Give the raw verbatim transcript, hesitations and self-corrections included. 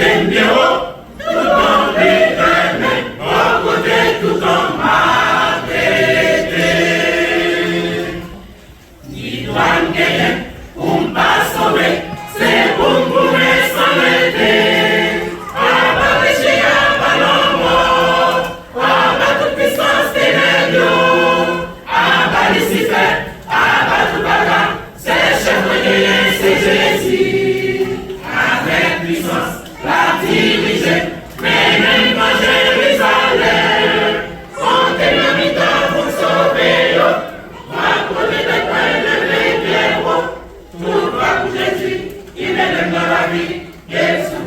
Byen wo, tout bon byen fèmen, bò kote tout anba tete. Ni dwa m genyen pou m pa sove, se pou m goumen san rete. Aba peche, aba lanmò, aba tout pisans tenèb yo, aba Lisifè, aba tout baka, sèl chèf mwen genyen se Jezi. Avèk pisans l ap dirije, mennen m nan Jerizalèm. Monte nan mitan pou m sove yo. Mwen kote tèt mwen leve byen wo. Tout glwa pou Jezi ki mennen m nan lavi. Jezi